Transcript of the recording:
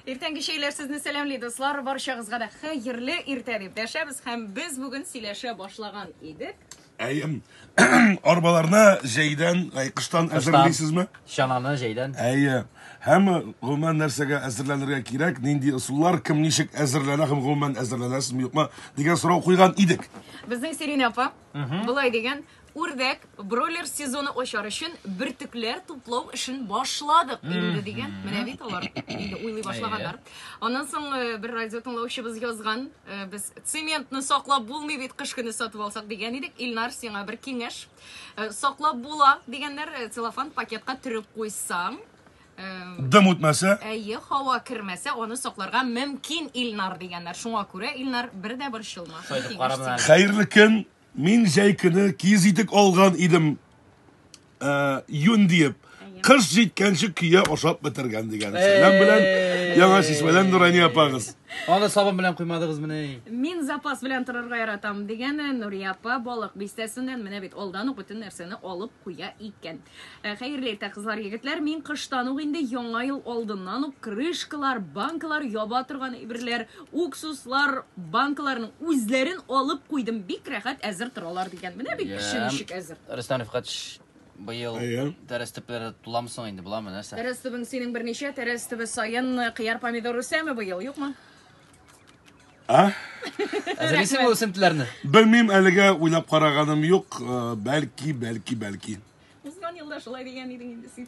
Иртәнге чәйләр сезне сәламли, дуслар. Барчагызга да хәерле иртә дип дәшәбез һәм без бүген сөйләшә башлаган идек. Әйе. Арбаларны җәйдән, әй, кыштан әзерлисезме? Чананы җәйдән. Әйе. Һәм гомумән нәрсәгә әзерләнергә кирәк, нинди ысуллар, кем ничек әзерләнә һәм гомумән әзерләнәсезме, юкмы дигән сорау куйган идек. Безнең Сиринә апа болай дигән, Үрдәк, бройлер сезоны ачар өчен бөртекләр туплау эшен башладык инде дигән. Менә бит алар инде уйлый башлаганнар. Аннан соң э, бер радио тыңлаучыбыз язган, э, без цементны саклап булмый бит кыш көне сатып алсак дигән идек. Илнар, сиңа бер киңәш. Э, саклап була дигәннәр, целлофан пакетка төреп куйсаң, Дым үтмәсә? Әйе, һава кермәсә, аны сакларга мөмкин, Илнар дигәннәр. Шуңа күрә, Илнар, бер дә борчылма. Хәерле көн. Мин җәй көне киез итек алган идем, э, юн диеп. Кыш җиткәнче көя ашап бетергән дигән. Сәлам белән Яңа Чишмәдән Нурания апагыз. Аны сабын белән куймадыгызмыни? Мин запас белән торырга яратам дигән Нурия апа Балык бистәсеннән менә бит алдан ук бөтен нәрсәне алып куя икән. Э, хәерле иртә, кызлар, егетләр. Мин кыштан ук инде яңа ел алдыннан ук крышкалар, банкалар яба торган әйберләр, уксуслар, банкаларның үзләрен алып куйдым. Бик рәхәт әзер торалар дигән. Менә бит кеше ничек әзер. Рөстәм Рифкатович, быел тәрәз төпләре туламы соң инде, буламы, нәрсә? Тәрәз төбең синең берничә тәрәз төбе саен кыяр, помидор үсәме быел, юкмы? А? Әзерлисеңме үсентеләрне? Белмим, әлегә уйлап караганым юк. Э, бәлки, бәлки, бәлки. Узган елда шулай дигән идең инде син.